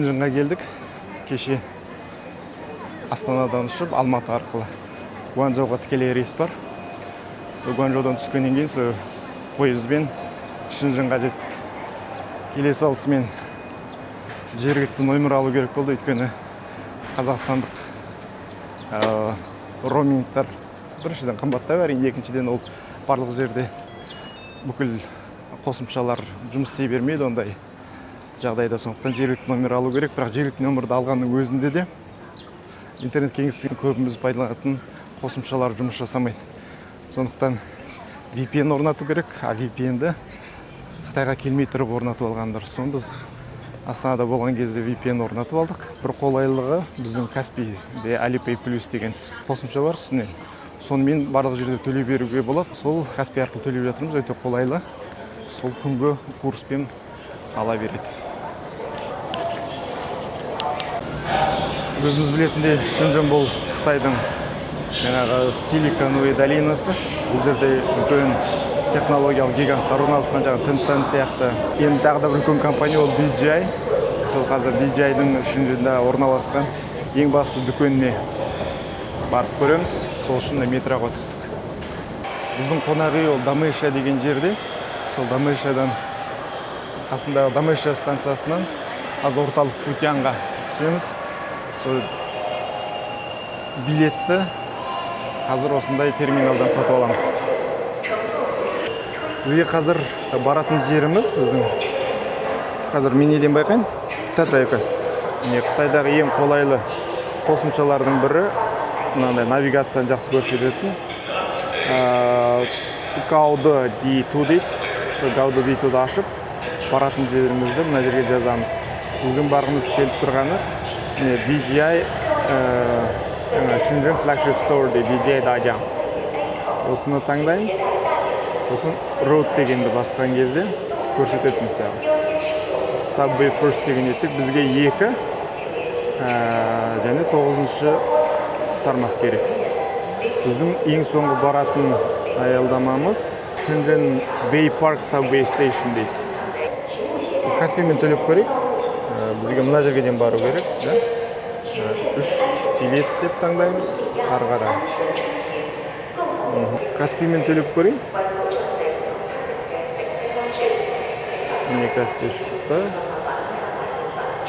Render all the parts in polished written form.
Шынжыңға келдік. Кеше Астанадан ұшып, Алматы арқылы Гуанчжоуға тікелей рейс бар. Сол Гуанчжоудан түскеннен кейін сол пойызбен Шынжыңға жеттік. Келе салысымен жергілікті номер алу керек болды, өйткені қазақстандық роумингтар біріншіден қымбаттау, әрине, екіншіден ол барлық жерде бүкіл қосымшалар жұмыс істей бермейді ондай жағдайда, сондықтан жергілікті номер алу керек. Бірақ жергілікті номерді алғанның өзінде де интернет кеңістігін көбіміз пайдаланатын қосымшалар жұмыс жасамайды. Сондықтан VPN орнату керек, а VPN-ді Қытайға келмей тұрып орнатып алған дұрыс. Соны біз Астанада болған кезде VPN орнатып алдық. Бір қолайлылығы, біздің Каспийде Alipay Plus деген қосымша бар үстінен. Сонымен барлық жерде төлей беруге болады. Сол Каспий арқылы төлеп жатырмыз, өте қолайлы. Сол күнгі курспен ала береді. Өзіміз білетіндей, Шэньчжэнь бұл Қытайдың жаңағы силиконовый долинасы. Бұл жерде үлкен технологиялық гиганттар орналасқан, жаңағы Tencent сияқты. Енді тағы да бір үлкен компания ол DJI. Сол қазір DJI-дің Шэньчжэньде орналасқан ең басты дүкеніне барып көреміз. Сол үшін де метроға түстік. Біздің қонақ үй ол Дамэша деген жерде. Сол Дамэшадан, қасындағы Дамэша станциясынан қазір орталық Футянға түсеміз. Сол билетті қазір осындай терминалдан сатып аламыз. Бізге қазір баратын жеріміз біздің, қазір мен неден байқайын? Тетрайка. Міне, Қытайдағы ең қолайлы қосымшалардың бірі, мынандай навигацияны жақсы көрсететін. Гаоды Ди Ту дейді. Сол Гаоды Ди Туды ашып, баратын жерімізді мына жерге жазамыз. Біздің барғымыз келіп тұрғаны міне DJI, жаңа Shenzhen Flagship Store дейді, DJI Дажан. Осыны таңдаймыз. Сосын Road дегенді басқан кезде көрсетеді, мысалы. Subway First деген етсек, бізге 2, және 9-шы тармақ керек. Біздің ең соңғы баратын аялдамамыз Shenzhen Bay Park Subway Station дейді. Біз Каспиймен төлеп көрейік. Бізге мына жерге дейін бару керек, да? 3 билет деп таңдаймыз ары қарай. Каспиймен төлеп көрейін. Міне Каспий шықты.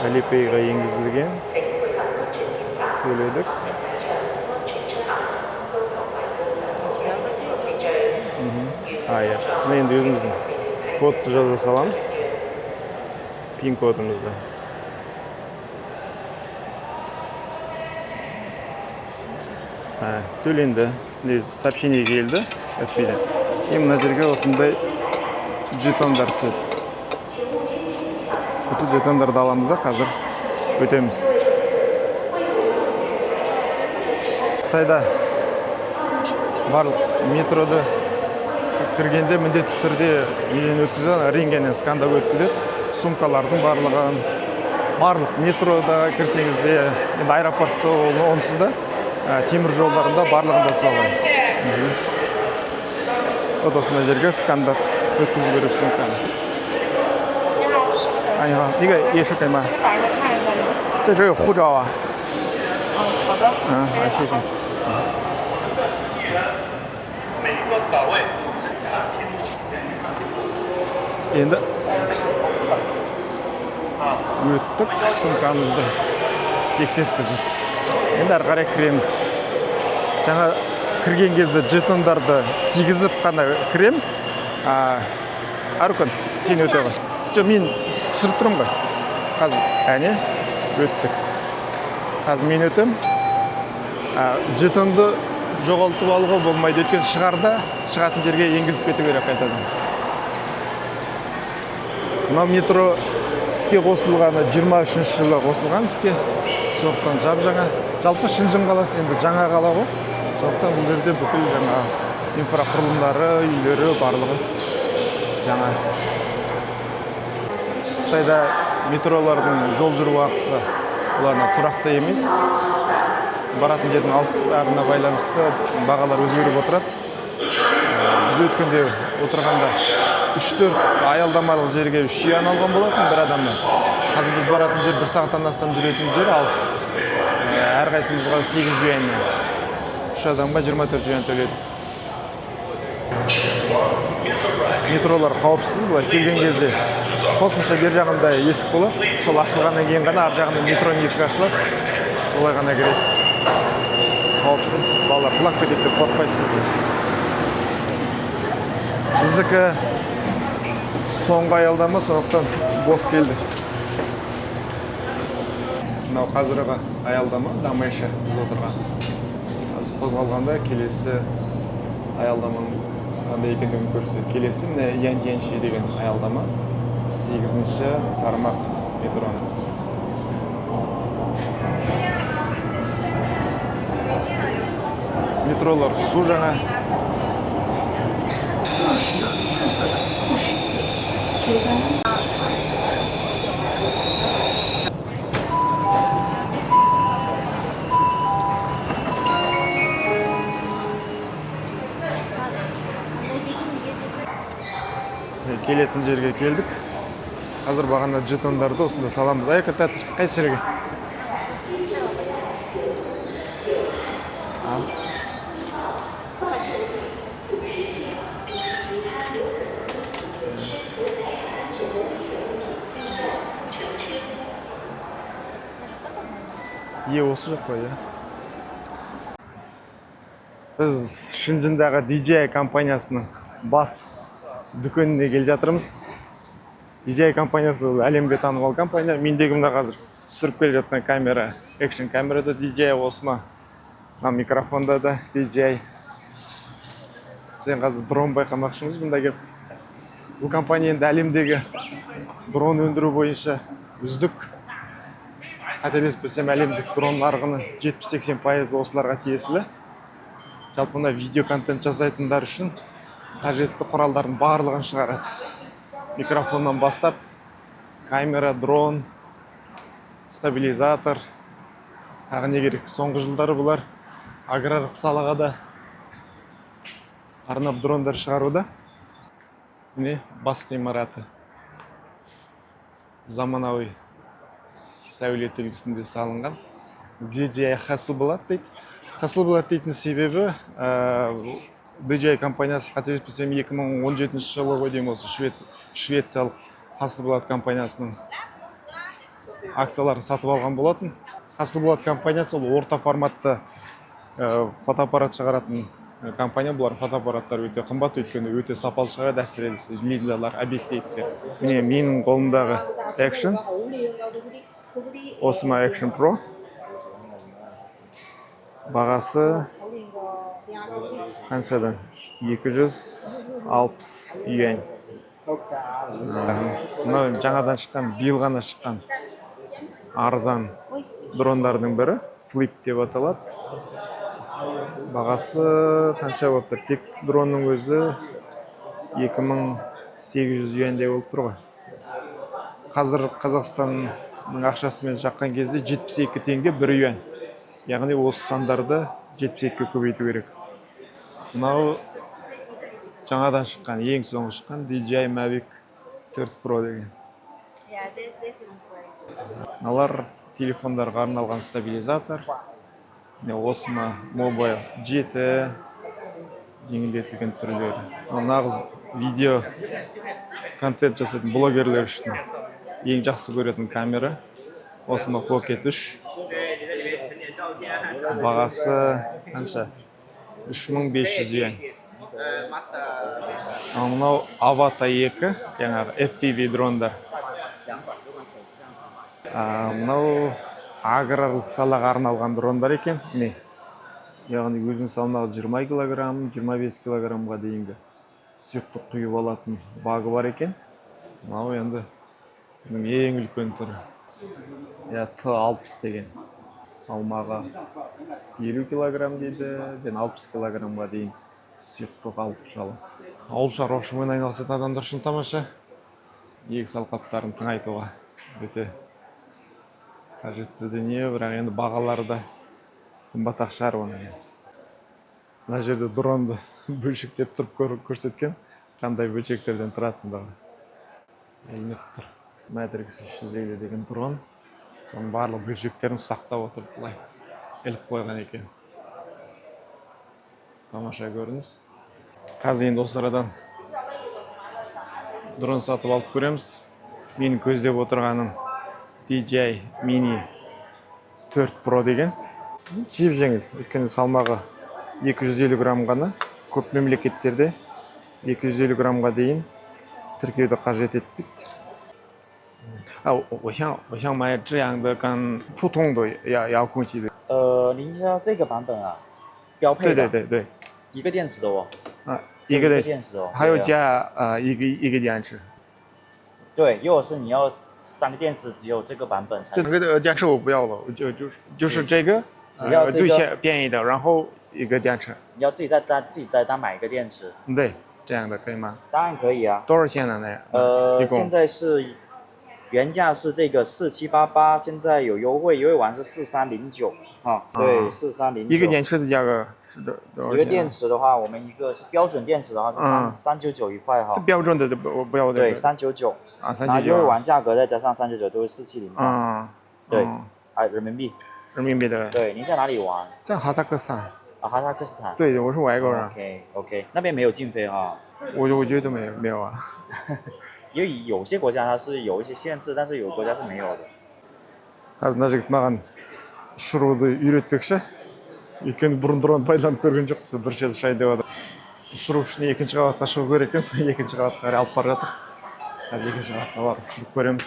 Alipay'ға енгізілген. Төледік. Иә. Мына енді өзіміздің кодты жаза саламыз. Пин кодымызды. Төленді. Міне сообщение келді Каспийден. И мына жерге осындай жетондар түседі. Осы жетондарды аламыз да қазір өтеміз. Қытайда барлық метроды кіргенде міндетті түрде неден өткізеді, рентгеннен скандап өткізеді. Сумкалардың барлығын, барлық метрода кірсеңіз де, енді аэропортта ол онсыз да, темір жолдарында барлығында солай. Вот осындай жерге скандап өткізу керек сумканы. 哎呀，那个也是可以吗？这这有护照啊。好的。好，谢谢。Енді өттік, сумкамызды тексерткізіп. Енді ары қарай кіреміз. Жаңа кірген кезде жетондарды тигізіп қана кіреміз. Арукан, сен өте ғой. Жоқ, мен түсіріп тұрмын ғой. Қазір, әне, өттік. Қазір мен өтем. Жетонды жоғалтып алуға болмайды, өйткені шығарда шығатын жерге енгізіп кету керек қайтадан. Мынау метро іске қосылғаны жиырма үшінші жылы қосылған іске. Сондықтан жап-жаңа. Жалпы Шэньчжэнь қаласы енді жаңа қала ғой. Сондықтан бұл жерде бүкіл жаңа инфрақұрылымдары, үйлері барлығы жаңа. Қытайда метролардың жол жүру ақысы олардың тұрақты емес. Баратын жердің алыстықтарына байланысты бағалар өзгеріп отырады. Біз өткенде отырғанда Үш төрт аялдамалық жерге 3 юань алған болатын бір адамнан. Қазір біз баратын жер бір сағаттан астам жүретін жер, алыс. Әрқайсымызға 8 юаньнан, үш адамға 24 юань төледік. Метролар қауіпсіз. Былай келген кезде қосымша бер жағында есік болады, сол ашылғаннан кейін ғана ар жағында метроның есігі ашылады, солай ғана кіресіз. Қауіпсіз, балалар құлап кетеді деп қорықпайсыз. Біздікі соңғы аялдама, сондықтан бос келді. Мынау қазіргі аялдама Дамайша, біз отырған. Қазір қозғалғанда келесі аялдаманың қандай екендігін көрсетеді. Келесі міне, Янтянши деген аялдама, сегізінші тармақ метроның. Метролар су жаңа. 不使侧不使车厢。 Міне, келетін жерге келдік. Қазір бағана жетондарды осында саламыз. Аяка, театр қайсы жерге? Ал. Е, осы жақ қой, иә. Біз Шынжындағы DJI компаниясының бас дүкеніне келе жатырмыз. DJI компаниясы ол әлемге танымал компания. Мендегі мына қазір түсіріп келе жатқан камера, экшн камера да DJI осы ма. Мына микрофонда да DJI. Сен қазір дрон байқамақшымыз бұнда келіп. Бұл компания енді әлемдегі дрон өндіру бойынша үздік. Қателеспесем, әлемдік дрон нарығының 70-80% осыларға тиесілі. Жалпы мына видео контент жасайтындар үшін қажетті құралдардың барлығын шығарады: микрофоннан бастап, камера, дрон, стабилизатор, тағы не керек. Соңғы жылдары бұлар аграрлық салаға да арнап дрондар шығаруда. Міне, бас ғимараты заманауи сәулет үлгісінде салынған. DJI Hasselblad дейді. Hasselblad дейтін себебі DJI компаниясы, қателеспесем, 2017 жылы ғой деймін, осы швециялық Hasselblad компаниясының акцияларын сатып алған болатын. Hasselblad компаниясы ол орта форматты фотоаппарат шығаратын компания. Бұлардың фотоаппараттары өте қымбат, өйткені өте сапалы шығарады, әсіресе линзалар, объективтер. Міне, менің қолымдағы Action, Osmo Action Pro, бағасы қаншадан? 260 юань. Мынау жаңадан шыққан, биыл ғана шыққан арзан дрондардың бірі, Flip деп аталады. Бағасы қанша болып тұр? Тек дронның өзі 2800 юаньдей болып тұр ғой. Қазір Қазақстанның ақшасымен шаққан кезде 72 теңге бір юань, яғни осы сандарды 72-ге көбейту керек. Мынау жаңадан шыққан, ең соңғы шыққан DJI Mavic 4 Pro деген. Yeah, this is great. Мыналар телефондарға арналған стабилизатор. Міне, Osmo Mobile 7 жеңілдетілген түрлері. Мынау нағыз видео контент жасайтын блогерлер үшін ең жақсы көретін камера, Osmo Pocket 3. Бағасы қанша? 3500 юань. Ал мынау Avata 2, жаңағы FPV дрондар. Мынау аграрлық салаға арналған дрондар екен, міне. Яғни өзінің салмағы 20 килограмм, 25 килограммға дейінгі сұйықтық құйып алатын багы бар екен. Мынау енді бұның ең үлкен түрі, иә, Т60 деген. Салмағы 50 килограмм дейді және 60 килограммға дейін сұйықтық алып ұша алады. Ауыл шаруашылығымен айналысатын адамдар үшін тамаша, егіс алқаптарын тыңайтуға өте қажетті дүние. Бірақ енді бағалары да қымбат-ақ шығар оны. Енді мына жерде дронды бөлшектеп тұрып көрсеткен. Қандай бөлшектерден тұратындығы ілініп тұр. Matrix 350 деген дрон. Соның барлық бөлшектерін сақтап отырып былай іліп қойған екен. Тамаша көрініс. Қазір енді осы арадан дрон сатып алып көреміз. Менің көздеп отырғаным DJI Mini 4 Pro деген. Жеп жеңіл, өйткені салмағы 250 грамм ғана. Көп мемлекеттерде 250 граммға дейін тіркеуді қажет етпейді. 啊，我想买这样的跟普通的遥控器的。您要这个版本啊，标配的，对对对对，一个电池的哦，啊，只一个的一个电池哦，还有对啊加一个电池。对，如果是你要三个电池，只有这个版本才这个电池我不要了，我就是这个，只要这个最先便宜的，然后一个电池。你要自己再单买一个电池，对，这样的可以吗？当然可以啊。多少钱呢？那一共现在是原价是这个4788，现在有优惠，优惠完是4309啊，对，4309。一个电池的价格是多少钱？一个电池的话，我们一个是标准电池的话是399一块哈这，标准的都不我不要这对，个。399，啊，三然后九九。优惠完价格再加上399都是4708，对哎，人民币。人民币的。对，您在哪里玩？在哈萨克斯坦。啊，哈萨克斯坦。对，我是外国人。 OK OK，那边没有禁飞哈，我觉得没有啊。因为有些国家它是有一些限制，但是有国家是没有的。 Қазір мына жігіт маған ұшыруды үйретпекші. Өйткені бұрын дрон пайдаланып көрген жоқпыз, бірінші рет ұшайын деп жатыр. Ұшыру үшін екінші қабатқа шығу керек екен, сол екінші қабатқа қарай алып бара жатыр. Қазір екінші қабатқа барып ұшырып көреміз.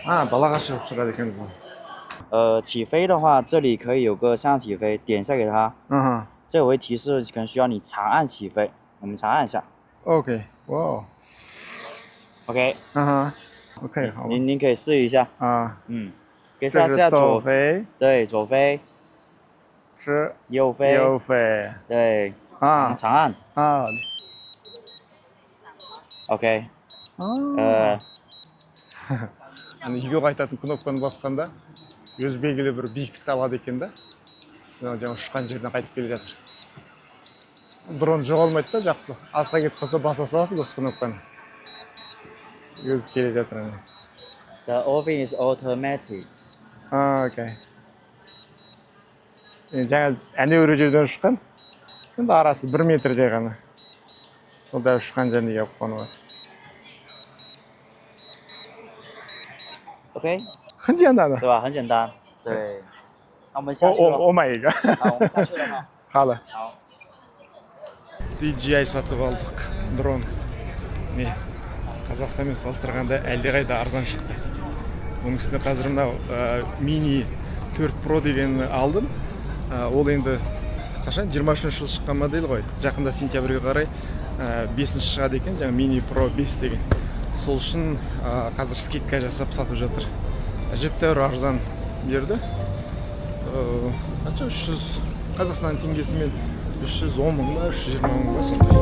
А, далаға шығып ұшырады екенбіз ғой. 起飞的话，这里可以有个向上起飞，点一下给它， Аха, 这我会提示可能需要你长按起飞，我们长按一下。 окей, вау. OK， Аха, окей, 好。您可以试一下， 啊，嗯，可以试下这是左下左，飞，对，左飞，是右飞，右飞。对，啊长按啊，OK， а. Ана үйге қайтатын кнопканы басқанда өзі белгілі бір биіктікті алады екен да, сол жаңа ұшқан жерден қайтып келе жатыр. Дрон жоғалмайды да, жақсы. Алысқа кетіп қалса, баса саласың осы кнопканы, өзі келе жатыр ана. The oven is automatic。 А, окей. Енді жаңа әнеуір жерден ұшқан, енді арасы бір метрдей ғана, сонда ұшқан жеріне келіп қонып жатыр. OK， 很简单的。是吧？很简单。对，那我们下我去了。我我买一个。好，我们下去了哈。 好了。好。 DJI сатып алдық дрон. Не, Қазақстанмен салыстырғанда әлдеқайда арзан шықты. Оның үстіне қазір мынау мини 4 Pro деген алдым. Ол енді қашан 23 жылы шыққан модель ғой. Жақында сентябрьге қарай бесінші шығады екен, жаңа мини Pro 5 деген. Сол үшін қазір скидка жасап сатып жатыр. Әжептәуір арзан берді. Қанша, 300 Қазақстан теңгесімен 310 мың ба, 320 мың ба, сондай.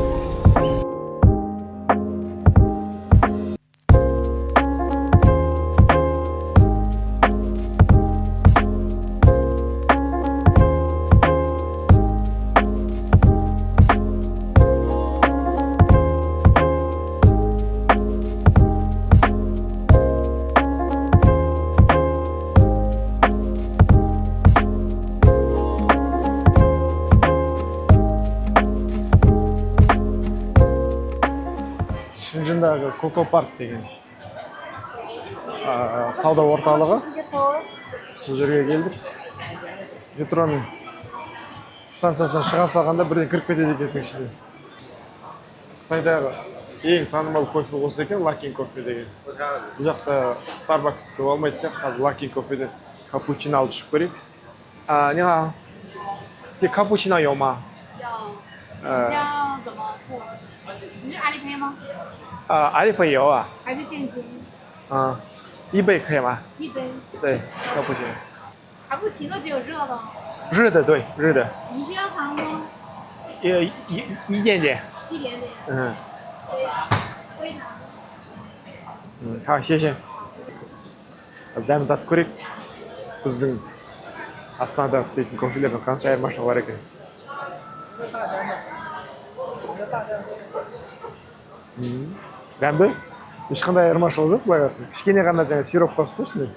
Шынжындағы Коко Парк деген сауда орталығы, сол жерге келдік. Метроның станциясынан шыға салғанда бірден кіріп кетеді екенсің ішіне. Қытайдағы ең танымал кофе осы екен, Лакин кофе деген. Бұл жақта Starbucks көп алмайтын сияқты. Қазір Лакин кофеден капучино алып ішіп көрейік. А, 你好，这卡布奇诺有吗？有，你要怎么付？你是阿里 pay 吗？啊，阿里 pay 有啊。还是现金？啊，一杯可以吗？一杯。对，卡布奇诺。卡布奇诺只有热的。热的，对，热的。你需要糖吗？一点点。一点点。嗯。对，微糖。嗯，好，谢谢。Дәмін татып көрейік. Біздің Астанадағы істейтін кофелердің қанша айырмашылығы бар екен. Дәмді, ешқандай айырмашылығы жоқ былай қарасаң. Кішкене ғана жаңа сироп қосты ішіне.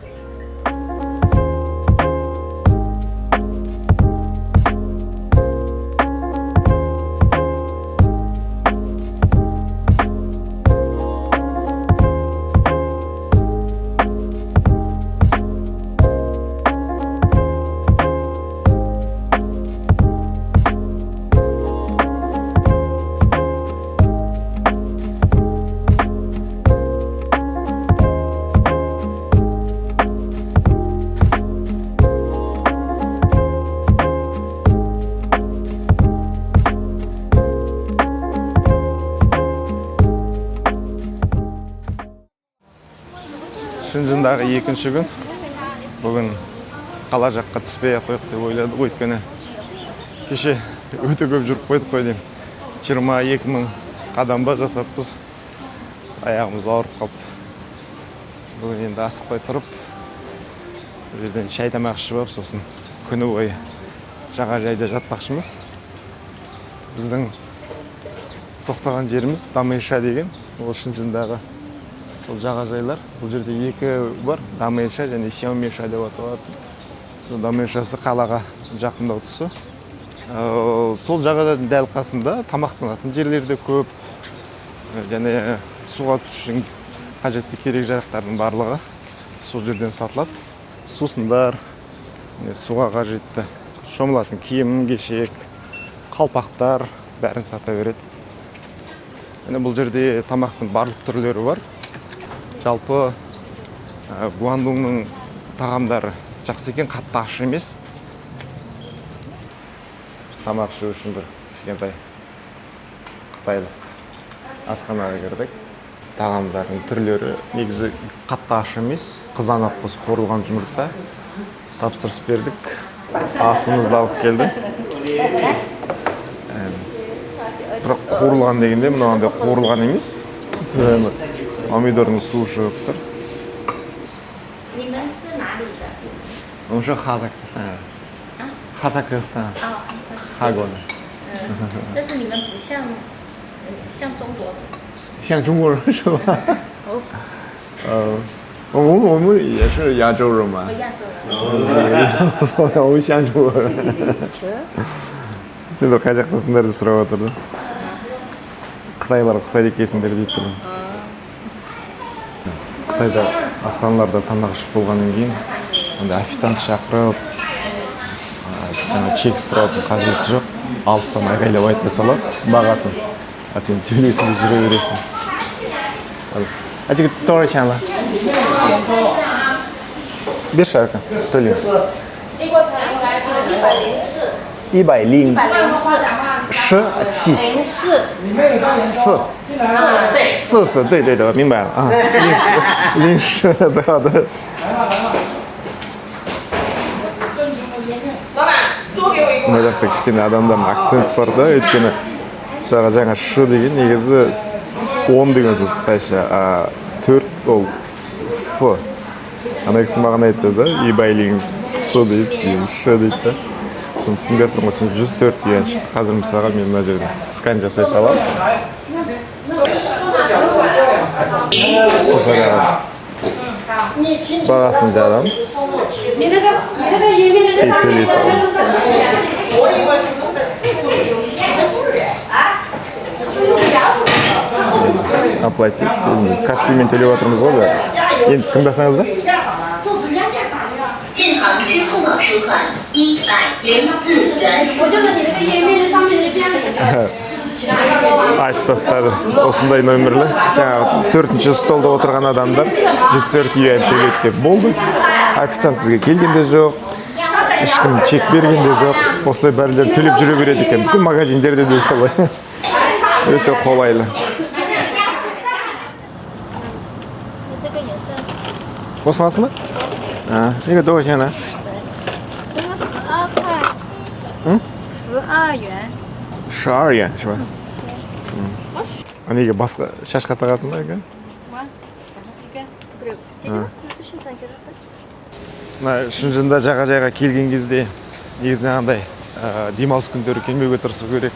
Шынжындағы екінші күн. Бүгін қала жаққа түспей ақ қояйық деп ойладық, өйткені кеше өте көп жүріп қойдық қой деймін. 22 000 қадам ба жасаппыз. Аяғымыз ауырып қалды. Бүгін енді асықпай тұрып, бір жерден шай тамақ ішіп алып, сосын күні бойы жағажайда жатпақшымыз. Біздің тоқтаған жеріміз Дамэйша деген, ол Шынжындағы сол жағажайлар. Бұл жерде екі бар, Дамэйша және Сяомэйша деп аталады. Сол Дамэйшасы қалаға жақындау тұсы. Сол жағажайдың дәл қасында тамақтанатын жерлер де көп. Және суға түсу үшін қажетті керек жарақтардың барлығы сол жерден сатылады. Сусындар, міне, суға қажетті шомылатын киім кешек, қалпақтар, бәрін сата береді. Міне, бұл жерде тамақтың барлық түрлері бар. Жалпы Гуандуңның тағамдары жақсы екен, қатты ащы емес. Біз тамақ ішу үшін бір кішкентай қытайлық асханаға кірдік. Тағамдардың түрлері негізі қатты ащы емес. Қызанақ қосып қуырылған жұмыртқа тапсырыс бердік. Асымызды алып келді. Бірақ қуырылған дегенде мынандай қуырылған емес. Помидордың суы шығып тұр. 你们是哪里的？我们是哈萨克斯坦人。哈萨克斯坦。哦，哈萨克。哈国的。但是你们不像，像中国。像中国人是吧？哦。我们也是亚洲人嘛。亚洲人。我们像中国人。Сендер қай жақтасыңдар деп сұрап жатыр да. Қытайлар ұқсайды екенсіңдер дейді тұр. Қытайда асханаларда тамақ ішіп болғаннан кейін андай официант шақырып, жаңа чек сұраудың қажеті жоқ. Алыстан айғайлап айта салады бағасын. А сен төлейсің де жүре бересің. А这个多少钱了？берші, арқа, төлеймін. 104。 一百零 104。 十七。 04。 四。对。四四，对对对，我明白了啊。零四，零四，对，好的。老板，多给我一个。 Мына жақта кішкене адамдардың акцент бар да, өйткені мысалға жаңа ш деген негізі 10 деген сөз қытайша, а төрт ол с. Ана кісі маған айтты да, 一百零四 дейді, ш дейді да. Соны түсінбей жатырмын ғой, сосын 104 юань шықты. Қазір мысалға мен мына жерде скан жасай саламын. Мысалға бағасын жазамыз. 你那个，你那个页面那个 И 上面 төлей 那个 саламыз. 是什么？我以为是45啊？ Оплатить. Өзіміз Каспиймен төлеп жатырмыз ғой бәрі. Енді тыңдасаңыз да. 银行支付宝收款104元。我就是你那个页面上面那个变了一个。 Айтып тастады. Осындай нөмірлі. Жаңағы төртінші столда отырған адамдар 104 юань төлейді деп болды. Официант бізге келген де жоқ. Ешкім чек берген де жоқ. Осылай бәрілері төлеп жүре береді екен. Бүкіл магазиндерде де солай. Өте қолайлы. 这个颜色， Осынасы ма? А, 那个多少钱呢？这个12块。嗯？ 12元。 12元是吧？嗯。А неге басқа шашқа тағатын ба екен? 我一个。 Мына Шынжында жағажайға келген кезде негізінен андай демалыс күндері келмеуге тырысу керек.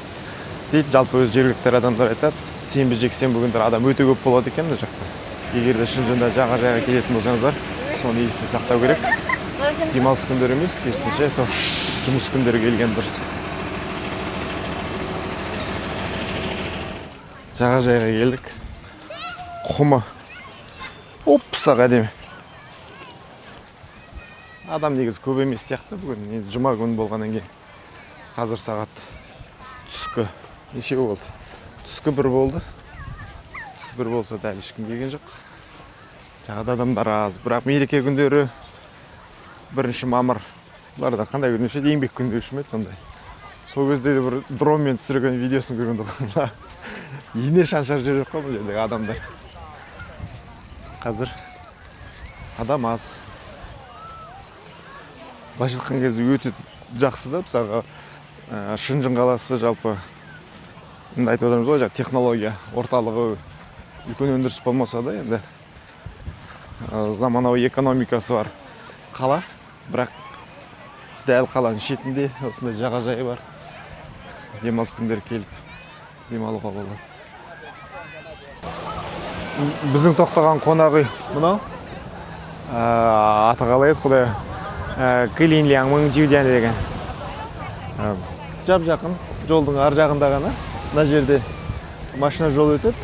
Дейді, жалпы өз жергілікті адамдар айтады, сенбі, жексенбі күндері адам өте көп болады екен мына жақта. Егер де Шынжыңда жағажайға келетін болсаңыздар, соны есте сақтау керек. Демалыс күндері емес, керісінше сол жұмыс күндері келген дұрыс. Жағажайға келдік. Құмы опсақ әдемі. Адам негізі көп емес сияқты бүгін. Енді жұма күні болғаннан кейін. Қазір сағат түскі неше болды? Түскі бір болды. Түскі бір болса да әлі ешкім келген жоқ. Жағада адамдар аз. Бірақ мереке күндері 1 мамыр. Бұларда қандай күн еді? Еңбек күні деуші ме еді сондай. Сол кезде де бір дронмен түсірген видеосын көрген тұғын. Ине шаншар жер жоқ қой бұл жердегі адамдар. Қазір адам аз. Былайша айтқан кезде өте жақсы да, мысалға, Шынжың қаласы жалпы енді айтып отырмыз ғой, жаңа технология орталығы, үлкен өндіріс болмаса да енді, заманауи экономикасы бар қала, бірақ дәл қаланың шетінде осындай жағажайы бар. Демалыс күндері келіп демалуға болады. Біздің тоқтаған қонақ үй мынау. Аты қалай еді, құдай? Килин Ляңмың Жудян деген. Жап-жақын, жолдың ар жағында ғана. Мына жерде машина жол өтеді.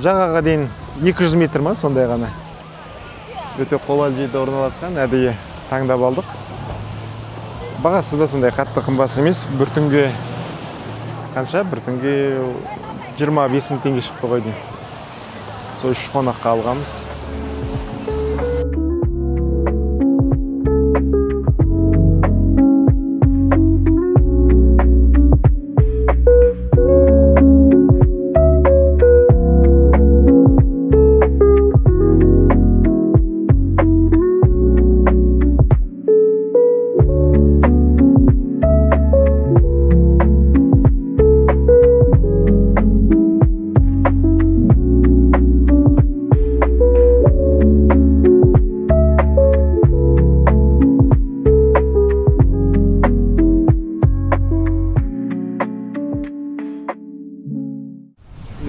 Жағаға дейін 200 метр ма, сондай ғана. Өте қолайлы жерде орналасқан, әдейі таңдап алдық. Бағасы да сондай қатты қымбат емес. Бір түнге қанша? Бір түнге 25 мың теңге шықты ғой деймін. Сол үш қонаққа алғанбыз.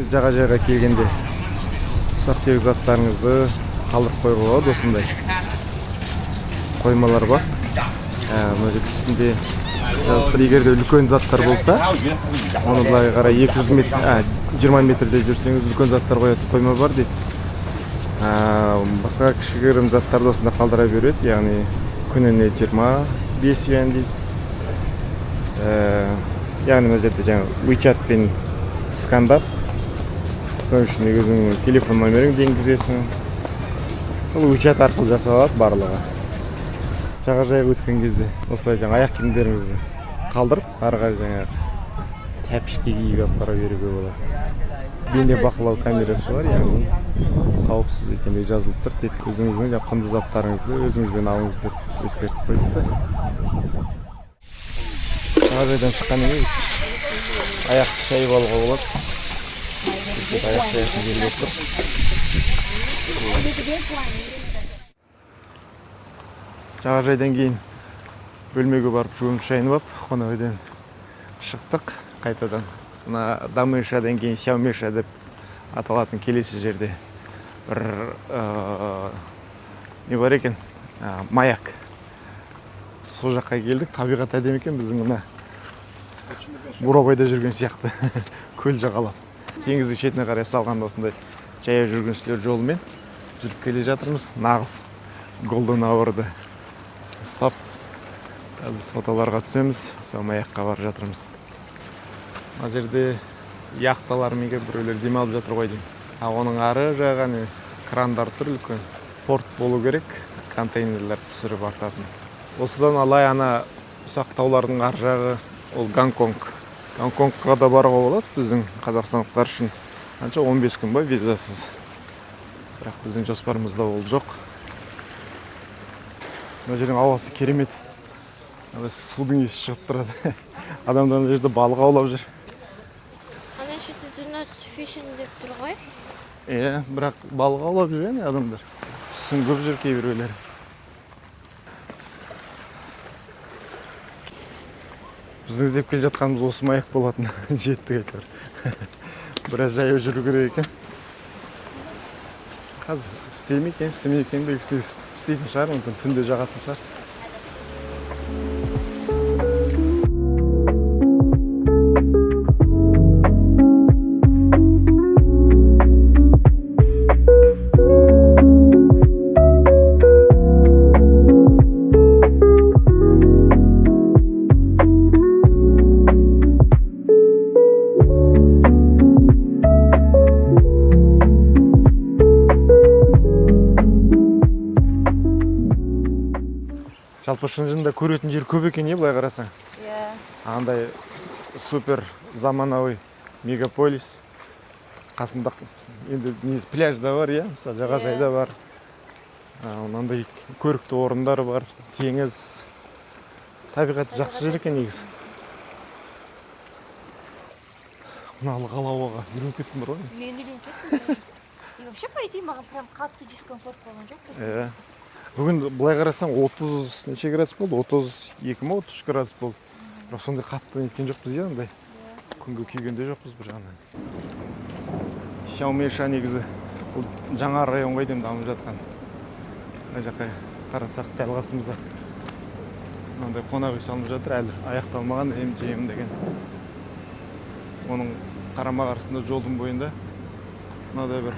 Жағажайға келгенде ұсақ түйек заттарыңызды қалдырып қоюға болады, осындай қоймалар бар. Мына жерде үстінде жазып тұр, егер де үлкен заттар болса, оны былай қарай 200 метр, 20 метрде жүрсеңіз үлкен заттар қоятын қойма бар дейді. Басқа кішігірім заттарды осында қалдыра береді, яғни күніне 25 юань дейді. Яғни мына жерде жаңа WeChat-пен скандап, соның ішінде өзіңнің телефон номеріңді енгізесің. Сол WeChat арқылы жасалады барлығы. Жағажайға өткен кезде осылай жаңа аяқ киімдеріңізді қалдырып, ары қарай жаңа тәпішке киіп алып бара беруге болады. Бейне бақылау камерасы бар, яғни қауіпсіз екендігі жазылып тұр. Тек өзіңіздің жаңа құнды заттарыңызды өзіңізбен алыңыз деп ескертіп қойыпты. Жағажайдан шыққаннан кейін аяқты шайып алуға болады. Аяқ шаясын жерге тұр. Жағажайдан кейін бөлмеге барып жуынып шайынып алып, қонақ үйден шықтық қайтадан. Мына Дамышадан кейін Сяомеша деп аталатын келесі жерде бір не бар екен, маяк. Сол жаққа келдік. Табиғат әдемі екен, біздің мына Бурабайда жүрген сияқты көл жағалап. Теңіздің шетіне қарай салғанда осындай жаяу жүргіншілер жолымен жүріп келе жатырмыз. Нағыз Golden Hour'ды ұстап, қазір фотоларға түсеміз. Сол маякқа барып жатырмыз. Мына жерде яхталармен келіп біреулер демалып жатыр ғой деймін. А оның ары жағы не крандар тұр, үлкен порт болу керек, контейнерлер түсіріп артатын. Осыдан алай ана ұсақ таулардың ар жағы ол Гонконг. Гонконгқа да баруға болады біздің қазақстандықтар үшін. Қанша 15 күн ба визасыз. Бірақ біздің жоспарымызда ол жоқ. Мына жердің ауасы керемет. Ана судың иісі шығып тұрады. Адамдар мына жерде балық аулап жүр. Ана жерде do not fishing деп тұр ғой. Иә, бірақ балық аулап жүр яғни адамдар. Сүңгіп жүр кейбіреулері. Біздің іздеп келе жатқанымыз осы маяк болатын. Жеттік әйтеуір. Біраз жаяу жүру керек екен. Қазір істей ме екен, істемей екен белгісіз, істейтін шығар, мүмкін түнде жағатын шығар. Жалпы Шынжында көретін жер көп екен, былай қарасаң. Иә. Андай супер заманауи мегаполис. Қасында енді негізі пляж да бар, иә, мысалы жағажай да бар. Мынандай көрікті орындар бар, теңіз. Табиғаты жақсы жер екен негізі. Мына ылғал ауаға үйреніп кеттім бар ғой. Мен үйреніп кеттім. И вообще, по идее, маған прям қатты дискомфорт болған жоқ. Иә. Бүгін былай қарасаң 30 неше градус болды? 32 ма, 33 градус болды. Бірақ сондай қатты неткен жоқпыз, иә, андай. Күнге күйген де жоқпыз бір жағынан. Сяомейша негізі бұл жаңа район ғой деймін дамып жатқан. Мына жаққа қарасақ дәл қасымызда мынандай қонақ үй салынып жатыр, әлі аяқталмаған MGM деген. Оның қарама-қарсысында жолдың бойында мынадай бір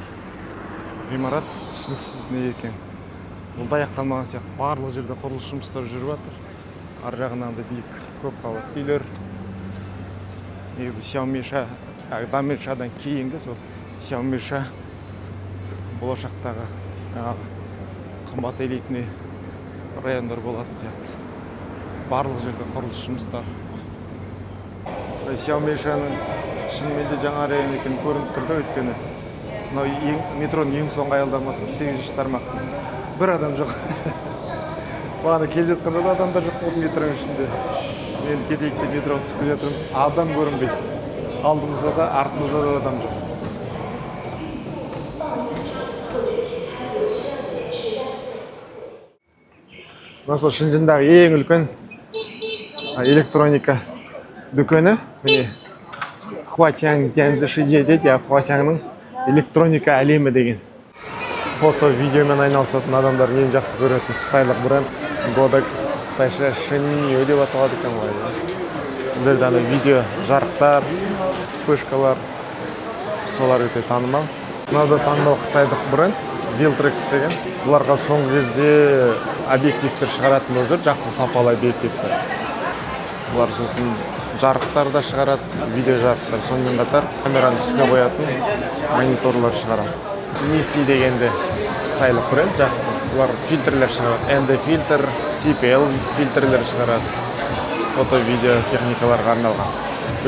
ғимарат, түсініксіз не екен. Бұл да аяқталмаған сияқты. Барлық жерде құрылыс жұмыстары жүріп жатыр. Ар жағынан да биік көп қабатты үйлер. Негізі Сяомейша, Дамейшадан кейінгі сол Сяомейша болашақтағы жаңағы қымбат элитный райондар болатын сияқты. Барлық жерде құрылыс жұмыстары. Сяомейшаның шынымен де жаңа район екені көрініп тұр да, өйткені мынау метроның ең соңғы аялдамасы 8-ші тармақ. Бір адам жоқ. Бағана келе жатқанда да адамдар жоқ болды метроның ішінде. Мен кетейік деп метроға түсіп келе жатырмыз, адам көрінбейді. Алдымызда да, артымызда да адам жоқ. Мына сол Шынжындағы ең үлкен электроника дүкені. Міне Хуачаң Тяньцзы Шидзе дейді, я Хуачаңның электроника әлемі деген. Фото, видеомен айналысатын адамдар ең жақсы көретін қытайлық бренд Godox, қытайша Шэнью деп аталады екен ғой. Бұл жерде ана видео жарықтар, вспышкалар, солар өте танымал. Мынау да танымал қытайлық бренд Viltrox деген. Бұларға соңғы кезде объективтер шығаратын болып жүр, жақсы сапалы объективтер. Бұлар сосын жарықтар да шығарады, видео жарықтар, сонымен қатар камераның үстіне қоятын мониторлар шығарады. Nisi дегенде қытайлық бренд жақсы. Бұлар фильтрлер шығарады, ND фильтр, CPL фильтрлер шығарады. Фото, видео техникаларға арналған.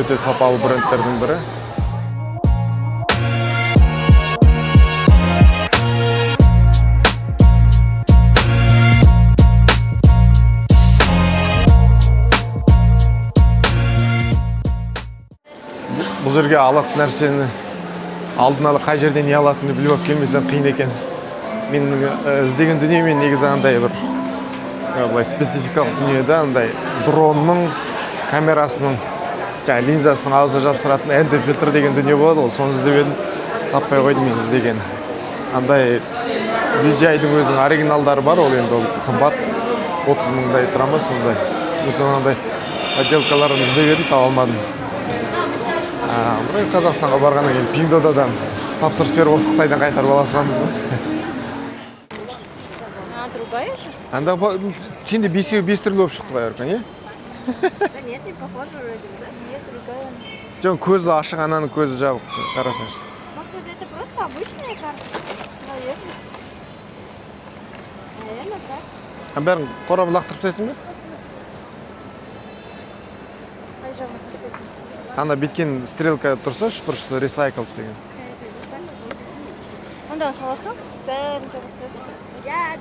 Өте сапалы брендтердің бірі. Бұл жерге алатын нәрсені алдын ала қай жерден не алатыныңды біліп алып келмесең қиын екен. Менің іздеген дүние мен негізі андай бір былай спецификалық дүние да, андай дронның камерасының, жаңа линзасының аузына жабыстыратын ND фильтр деген дүние болады ғой, соны іздеп едім, таппай қойдым мен іздеген. Андай DJI-дің өзінің оригиналдары бар, ол енді ол қымбат, 30 мыңдай тұра ма сондай. Мен соны андай подделкаларын іздеп едім, таба алмадым. Бірақ Қазақстанға барғаннан кейін Пиндодадан тапсырыс беріп осы Қытайдан қайтарып ала саламыз ғой. А, другая же? Анда сенде бесеуі бес түрлі болып шықты ғой, Еркін, иә? Да нет, не похоже вроде бы, да? Нет, другая. Жоқ, көзі ашық, ананың көзі жабық, қарасаңшы. Может, это просто обычная карточка? Наверное. Наверное, так. А бәрін қорап лақтырып тастайсың ба? Қай жағына тастайсың? Ана біткен стрелка тұрса, үшбұрышты recycled деген. Онда саласың, бәрін жабыстырасың. Я,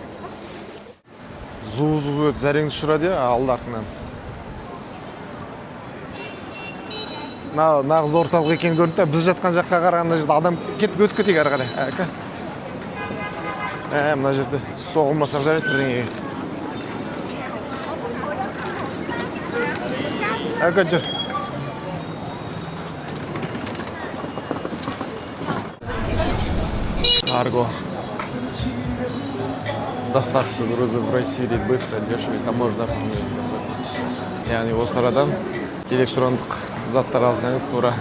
Зу-зу өтіп зәреңді ұшырады, иә, алды артынан. Нағыз орталық екені көрінді да, біз жатқан жаққа қарағанда жерде адам кетіп өтіп кетейік ары қарай. Әке. Мына жерде соғылмасақ жарайды бірдеңеге. Әке, жүр. Карго. Доставка груза в Россию дейді, быстро, дешево, таможня оформление. Яғни осы арадан электрондық заттар алсаңыз, тура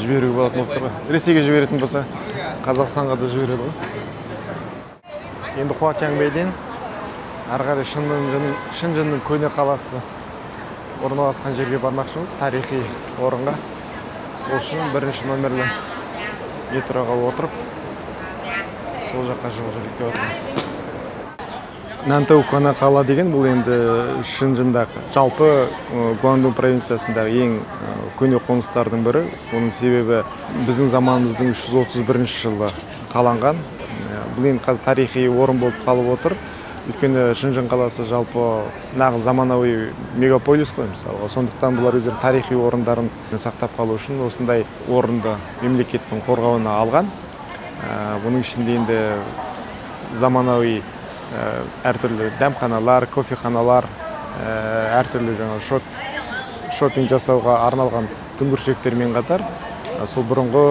жіберуге болатын болып тұр ғой. Ресейге жіберетін болса, Қазақстанға да жібереді ғой. Енді Хуачаңбэйден ары қарай Шынжынның көне қаласы орналасқан жерге бармақшымыз, тарихи орынға. Сол үшін бірінші номерлі метроға отырып, сол жаққа жол жүріп деп отырмыз. Нантоу көне қала деген бұл енді Шынжындағы, жалпы Гуандун провинциясындағы ең көне қоныстардың бірі. Оның себебі біздің заманымыздың 331 жылы қаланған. Бұл енді қазір тарихи орын болып қалып отыр. Өйткені Шынжын қаласы жалпы нағыз заманауи мегаполис қой мысалға. Сондықтан бұлар өздерінің тарихи орындарын сақтап қалу үшін осындай орынды мемлекеттің қорғауына алған. Бұның ішінде енді заманауи әртүрлі дәмханалар, кофеханалар, әртүрлі жаңа шопинг жасауға арналған дүңгіршектермен қатар, сол бұрынғы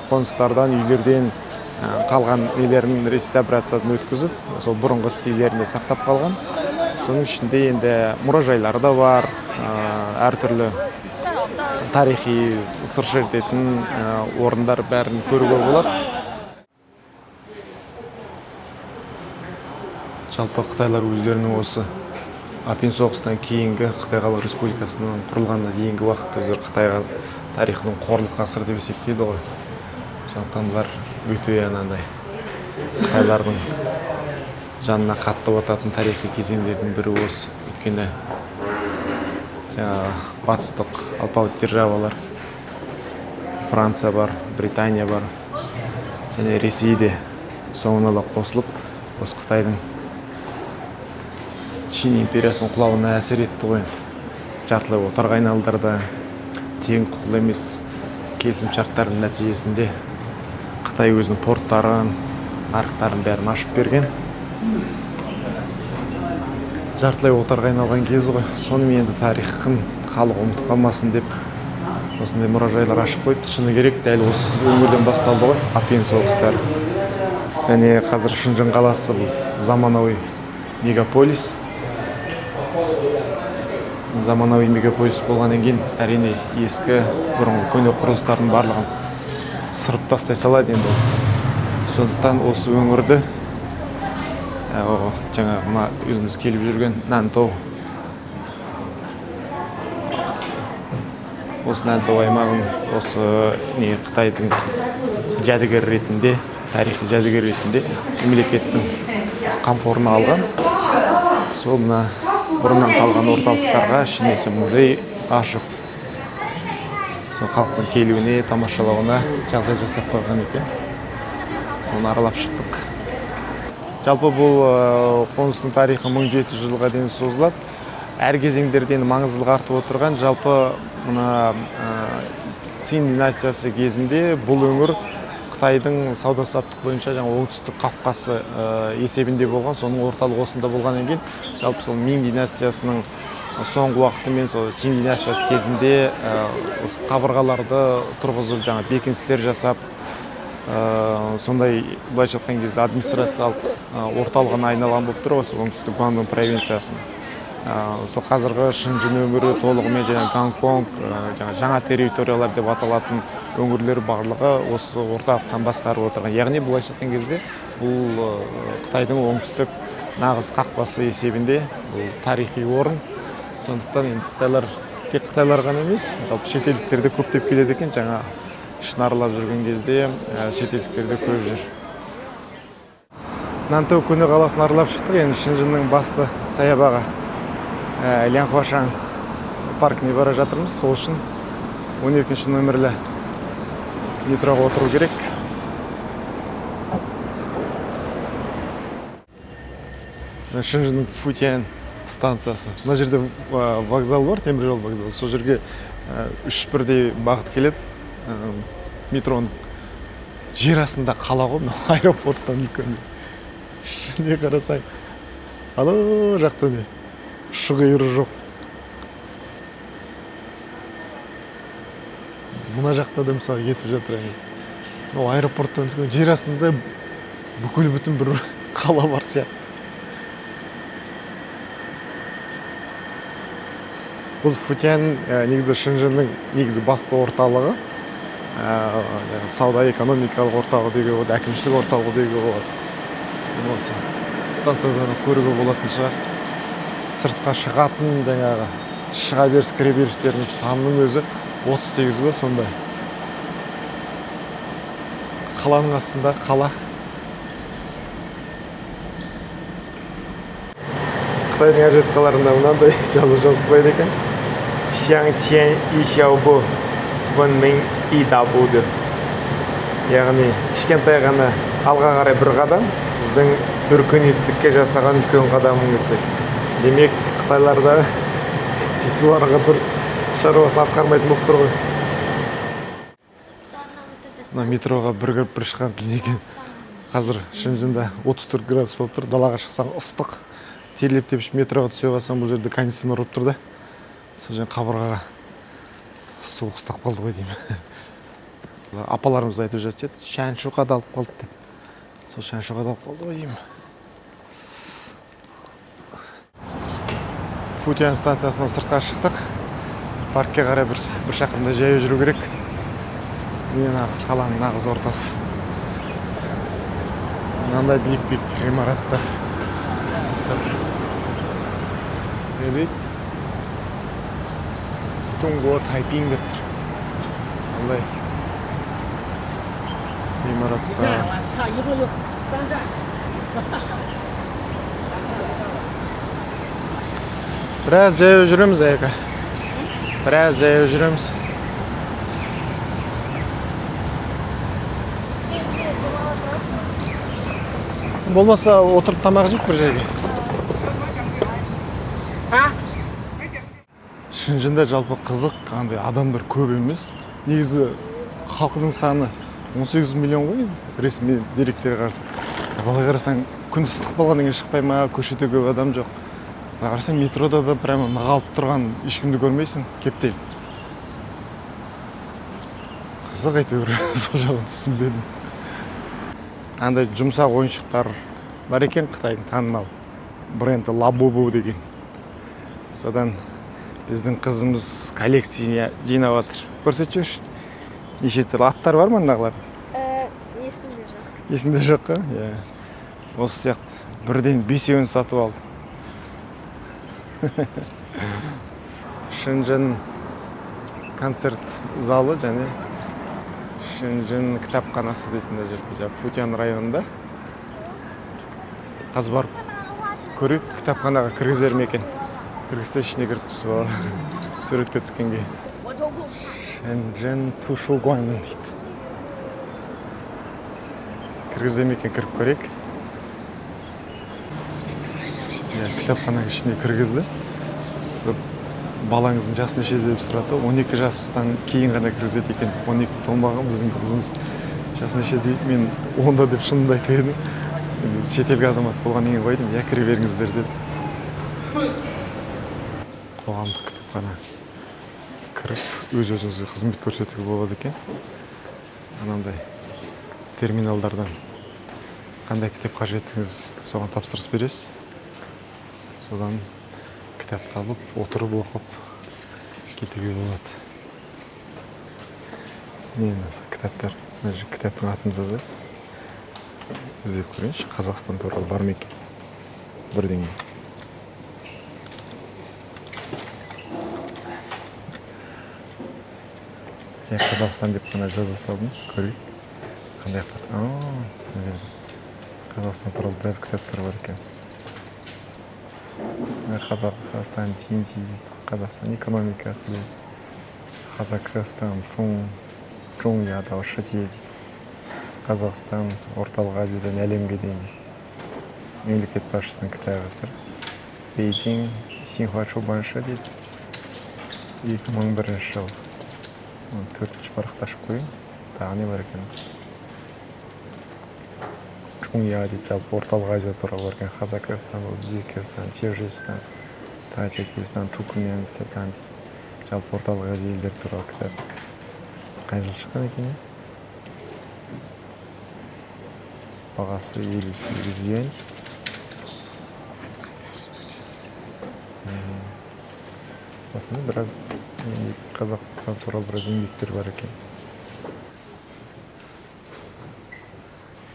қоныстардан, үйлерден қалған нелерін реставрациясын өткізіп, сол бұрынғы стильдерінде сақтап қалған. Соның ішінде енді мұражайлар да бар, әртүрлі тарихи сыр шертетін орындар бәрін көруге болады. Жалпы қытайлар өздерінің осы Апин соғысынан кейінгі Қытай Халық Республикасының құрылғанына дейінгі уақытта өздері Қытай тарихының қорлық ғасыры деп есептейді ғой. Сондықтан бұлар өте анандай қытайлардың жанына қатты бататын тарихи кезеңдердің бірі осы. Өйткені жаңағы батыстық алпауыт державалар, Франция бар, Британия бар және Ресей де соңына ала қосылып осы Қытайдың Чин империясының құлауына әсер етті ғой. Жартылай отарға айналдырды. Тең құқылы емес келісімшарттардың нәтижесінде Қытай өзінің порттарын, нарықтарын бәрін ашып берген. Жартылай отарға айналған кезі ғой. Сонымен енді тарихын халық ұмытып қалмасын деп осындай мұражайлар ашып қойыпты. Шыны керек, дәл осы өңірден басталды ғой Апин соғыстары. Және қазір Шынжын қаласы бұл заманауи мегаполис. Заманауи мегаполис болғаннан кейін әрине ескі бұрынғы көне құрылыстардың барлығын сырып тастай салады енді ол. Сондықтан осы өңірді, жаңағы мына өзіміз келіп жүрген Нантоу, осы Нантоу аймағын осы не Қытайдың жәдігер ретінде, тарихи жәдігер ретінде мемлекеттің қамқорына алған. Сол мына бұрыннан қалған орталықтарға ішіне музей ашып, сол халықтың келуіне, тамашалауына жағдай жасап қойған екен. Соны аралап шықтық. Жалпы бұл қоныстың тарихы 1700 жылға дейін созылады. Әр кезеңдерден маңыздылығы артып отырған. Жалпы мына Цин династиясы кезінде бұл өңір Қытайдың сауда-саттық бойынша жаңа оңтүстік қапқасы есебінде болған, соның орталығы осында болғаннан кейін жалпы сол Мин династиясының соңғы уақыты мен сол Чин династиясы кезінде осы қабырғаларды тұрғызып, жаңа бекіністер жасап, сондай былайша айтқан кезде администрациялық орталығына айналған болып тұр осы оңтүстік Гуандун провинциясының. Сол қазіргі Шынжын өңірі толығымен және Гонконг, жаңа территориялар деп аталатын өңірлер барлығы осы орталықтан басқарып отырған. Яғни былайша айтқан кезде бұл Қытайдың оңтүстік нағыз қақпасы есебінде бұл тарихи орын. Сондықтан енді қытайлар тек қытайлар ғана емес, жалпы шетелдіктер де көптеп келеді екен. Жаңа ішін аралап жүрген кезде шетелдіктер де көп жүр. Нантоу көне қаласын аралап шықтық. Енді Шынжынның басты саябағы Лянхуашан паркіне бара жатырмыз. Сол үшін он екінші нөмірлі метроға отыру керек. Шынжынның Футян станциясы. Мына жерде вокзал бар, теміржол вокзалы. Сол жерге үш бірдей бағыт келеді. Метроның жер астында қала ғой, мынау аэропорттан үлкен. Ішіне қарасаң, анау жақта не? Ұшы-қиыры жоқ. Мына жақта да мысалы кетіп жатыр әне. Мынау аэропорттан үлкен жер астында бүкіл бүтін бір қала бар сияқты. Бұл Футян негізі Шэньчжэньнің негізі басты орталығы. Сауда экономикалық орталығы деуге болады, әкімшілік орталығы деуге болады. Осы станциядан көруге болатын шығар. Сыртқа шығатын жаңағы шыға беріс кіре берістердің санының өзі 38 ба сондай. Қаланың астында қала. Қытайдың әжетханаларында мынандай жазу жазып қояды екен. Сяң тян и сяо бу, вэн мин и да бу деп. Яғни кішкентай ғана алға қарай бір қадам сіздің өркениеттілікке жасаған үлкен қадамыңыз деп. Демек, қытайларда писсуарға дұрыс шаруасын атқармайтын болып тұр ғой. Мына метроға бір кіріп бір шыққан қиын екен. Қазір Шэньчжэньде 34 градус болып тұр. Далаға шықсаң ыстық. Терлеп тепшіп метроға түсе қалсаң бұл жерде кондиционер ұрып тұр да. Сол жерден қабырғаға суық ұстап қалды ғой деймін. Апаларымыз айтып жатыр еді, шәншу қадалып қалды деп. Сол шәншу қадалып қалды ғой деймін. Футян станциясынан сыртқа шықтық. Паркке қарай бір шақырымда жаяу жүру керек. Міне нағыз қаланың нағыз ортасы. Мынандай биік-биік ғимараттар тұр. Не дейді? Тунгуо Тайпин деп тұр. Мынандай ғимараттар. Біраз жаяу жүреміз, Аяка. Біраз жаяу жүреміз. Болмаса отырып тамақ жейік бір жерге. Шэньчжэньде жалпы қызық, андай адамдар көп емес. Негізі халқының саны 18 миллион ғой енді, ресми деректерге қарасаң. Былай қарасаң, күн ыстық болғаннан кейін шықпай ма, көшеде көп адам жоқ. Былай қарасаң, метрода да прямо нығалып тұрған ешкімді көрмейсің, кептеліп. Қызық әйтеуір, сол жағын түсінбедім. Андай жұмсақ ойыншықтар бар екен Қытайдың танымал бренді Лабубу деген. Содан біздің қызымыз коллекция жинап жатыр. Көрсетіп жіберші. Неше түрлі аттар бар ма мынағылар? Есімде жоқ. Есімде жоқ па? Иә. Осы сияқты бірден бесеуін сатып алды. Шэньчжэнь концерт залы және Шэньчжэнь кітапханасы дейтін мына жерде, жаңағы Футян районында. Қазір барып көрейік, кітапханаға кіргізер ме екен. Кіргізсе ішіне кіріп түсіп алар. Суретке түскенге. Шэньчжэнь Тушугуан дейді. Кіргізе ме екен, кіріп көрейік. Иә, кітапхананың ішіне кіргізді. Бір балаңыздың жасы нешеде деп сұрады. 12 жастан кейін ғана кіргізеді екен. 12 толмаған біздің қызымыз. Жасы неше дейді, мен онда деп шынымды айтып едім. Енді шетелгі азамат болғаннан кейін қойдым, иә, кіре беріңіздер деді. Қоғамдық кітапхана кіріп өз-өзіңізге қызмет көрсетуге болады екен. Анандай терминалдардан қандай кітап қажетіңіз, соған тапсырыс бересіз. Содан кітапты алып, отырып оқып кетуге болады. Міне осы кітаптар. Мына жерге кітаптың атын жазасыз. Іздеп көрейінші, Қазақстан туралы бар ма екен бірдеңе. Жай Қазақстан деп қана жаза салдым, көрейік. Қандай ақпарат? Мына жерде Қазақстан туралы біраз кітаптар бар екен. Мына Қазақстан Чинзи дейді, Қазақстан экономикасы дейді, Қазақстан Цун Жа Ши дейді, Қазақстан Орталық Азиядан әлемге дейін дейді. Мемлекет басшысының кітабы тұр. Бейжиң Синхуа Чубаншы дейді. Екі мың бірінші жыл. Төртінші парақты ашып көрейін. Тағы не бар екен? Чуңя дейді, жалпы Орталық Азия туралы бар екен. Қазақстан, Өзбекстан, Киргизстан, Тәжікстан, Түркменстан дейді. Жалпы Орталық Азия елдері туралы кітап. Қай жылы шыққан екен, иә? Бағасы 58 юань дейді. Осында біраз Қазақстан туралы біраз еңбектер бар екен.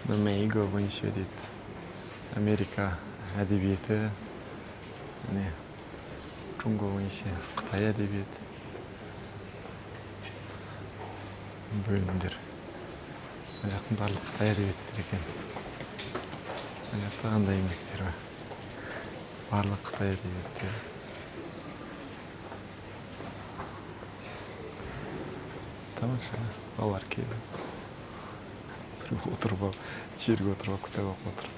美国文学 дейді. Америка әдебиеті, міне 中国文学, Қытай әдебиеті бөлімдер. Мына жақтың барлық Қытай әдебиеттері екен. Мына жақта қандай еңбектер бар? Барлық Қытай әдебиеттері. Тамаша, балалар келіп отырып алып, жерге отырып алып кітап оқып отыр.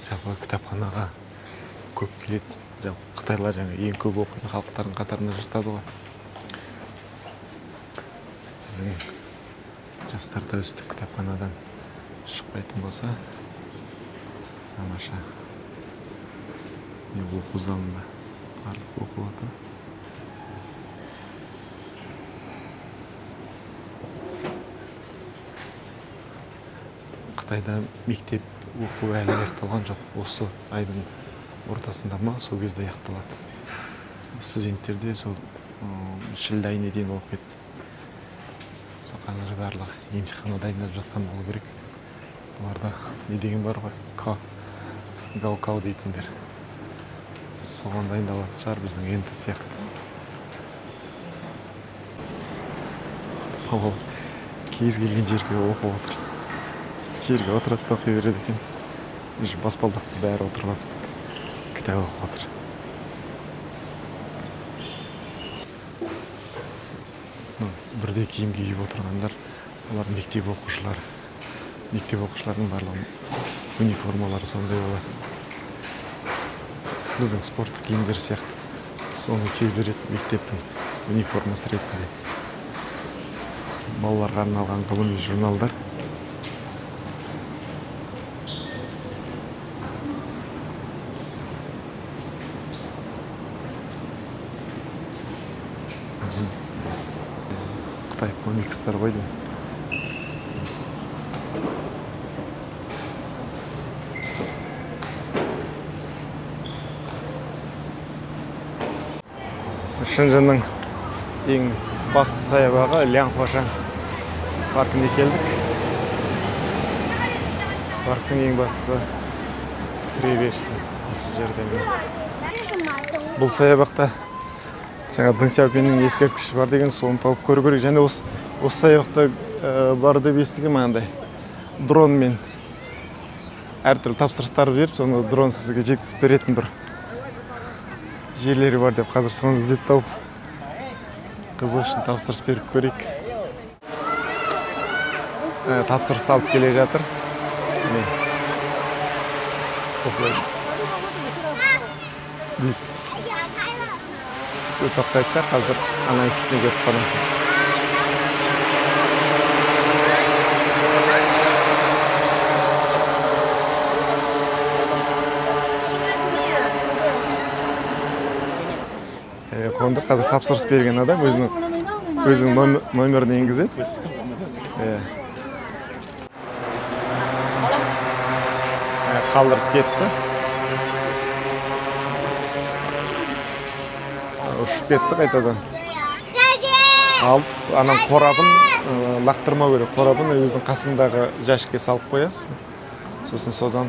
Жалпы кітапханаға көп келеді. Жалпы қытайлар жаңа ең көп оқитын халықтардың қатарына жатады ғой. Біздің жастар да өстіп кітапханадан шықпайтын болса, тамаша. Не оқу залында барлық оқып отыр. Қытайда мектеп оқу әлі аяқталған жоқ. Осы айдың ортасында ма, сол кезде аяқталады. Студенттер де сол шілде айына дейін оқиды. Сол қазір барлығы емтиханға дайындалып жатқан болу керек. Оларда не деген бар ғой, гаукау дейтіндер. Соған дайындалатын шығар біздің ЕНТ сияқты. Ол кез келген жерге оқып отыр. Жерге отырады да оқи береді екен. Уже баспалдақта бәрі отырып алып кітап оқып отыр. Бірдей киім киіп отырғандар, олар мектеп оқушылары. Мектеп оқушыларының барлығының униформалары сондай болады. Біздің спорттық киімдер сияқты. Соны кие береді мектептің униформасы ретінде. Балаларға арналған ғылыми журналдар. Қытай комикстер ғой деймін. Шэньчжэньнің ең басты саябағы Лянхуашан паркіне келдік. Парктің ең басты кіреберісі осы жерде. Бұл саябақта жаңа Дэн Сяопиннің ескерткіші бар деген, соны тауып көру керек. Және осы саябақта бар деп естігем, андай дронмен әртүрлі тапсырыстар беріп, соны дрон сізге жеткізіп беретін бір жерлері бар деп, қазір соны іздеп тауып қызық үшін тапсырыс беріп көрейік. Тапсырысты алып келе жатыр. Міне. Осылай. Тоқтайды да, қазір ана үстіне кетіп қалады. Қонды. Қазір тапсырыс берген адам өзінің номерін енгізеді. Қалдырып кетті. Ұшып кетті қайтадан. Алып, ананың қорабын лақтырмау керек. Қорабын өзінің қасындағы жәшікке салып қоясың. Сосын содан